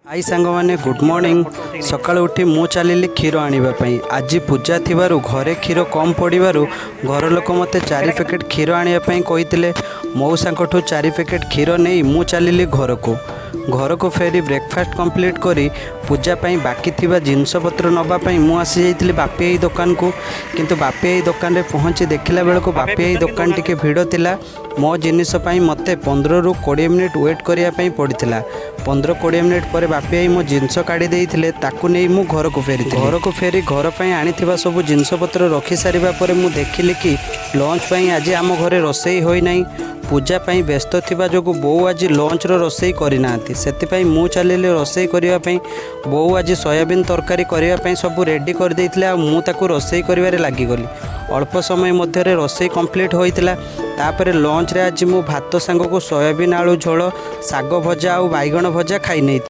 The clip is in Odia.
ହାଇ ସାଙ୍ଗମାନେ, ଗୁଡ଼୍ ମର୍ଣ୍ଣିଂ। ସକାଳୁ ଉଠି ମୁଁ ଚାଲିଲି କ୍ଷୀର ଆଣିବା ପାଇଁ। ଆଜି ପୂଜା ଥିବାରୁ ଘରେ କ୍ଷୀର କମ୍ ପଡ଼ିବାରୁ ଘର ଲୋକ ମୋତେ 4 ପ୍ୟାକେଟ୍ କ୍ଷୀର ଆଣିବା ପାଇଁ କହିଥିଲେ। ମଉସାଙ୍କଠୁ 4 ପ୍ୟାକେଟ୍ କ୍ଷୀର ନେଇ ମୁଁ ଚାଲିଲି ଘରକୁ। ଘରକୁ ଫେରି ବ୍ରେକଫାଷ୍ଟ କମ୍ପ୍ଲିଟ୍ କରି ପୂଜା ପାଇଁ ବାକି ଥିବା ଜିନିଷପତ୍ର ନେବା ପାଇଁ ମୁଁ ଆସିଯାଇଥିଲି ବାପି ଭାଇ ଦୋକାନକୁ। କିନ୍ତୁ ବାପି ଭାଇ ଦୋକାନରେ ପହଞ୍ଚି ଦେଖିଲା ବେଳକୁ ବାପି ଭାଇ ଦୋକାନ ଟିକେ ଭିଡ଼ ଥିଲା। ମୋ ଜିନିଷ ପାଇଁ ମୋତେ 15ରୁ 20 ମିନିଟ୍ ୱେଟ୍ କରିବା ପାଇଁ ପଡ଼ିଥିଲା। 15-20 ମିନିଟ୍ ପରେ ବାପି ଭାଇ ମୋ ଜିନିଷ କାଢ଼ି ଦେଇଥିଲେ। ତାକୁ ନେଇ ମୁଁ ଘରକୁ ଫେରିଥିଲି। ଘରକୁ ଫେରି ଘର ପାଇଁ ଆଣିଥିବା ସବୁ ଜିନିଷପତ୍ର ରଖି ସାରିବା ପରେ ମୁଁ ଦେଖିଲି କି ଲଞ୍ଚ ପାଇଁ ଆଜି ଆମ ଘରେ ରୋଷେଇ ହୋଇନାହିଁ। ପୂଜା ପାଇଁ ବ୍ୟସ୍ତ ଥିବା ଯୋଗୁଁ ବୋଉ ଆଜି ଲଞ୍ଚର ରୋଷେଇ କରିନାହାନ୍ତି। ସେଥିପାଇଁ ମୁଁ ଚାଲିଲି ରୋଷେଇ କରିବା ପାଇଁ। ବୋଉ ଆଜି ସୋୟାବିନ୍ ତରକାରୀ କରିବା ପାଇଁ ସବୁ ରେଡ଼ି କରିଦେଇଥିଲେ ଆଉ ମୁଁ ତାକୁ ରୋଷେଇ କରିବାରେ ଲାଗିଗଲି। ଅଳ୍ପ ସମୟ ମଧ୍ୟରେ ରୋଷେଇ କମ୍ପ୍ଲିଟ୍ ହୋଇଥିଲା। ତାପରେ ଲଞ୍ଚରେ ଆଜି ମୁଁ ଭାତ ସାଙ୍ଗକୁ ସୋୟାବିନ୍ ଆଳୁ ଝୋଳ, ଶାଗ ଭଜା ଆଉ ବାଇଗଣ ଭଜା ଖାଇ ନେଇଥିଲି।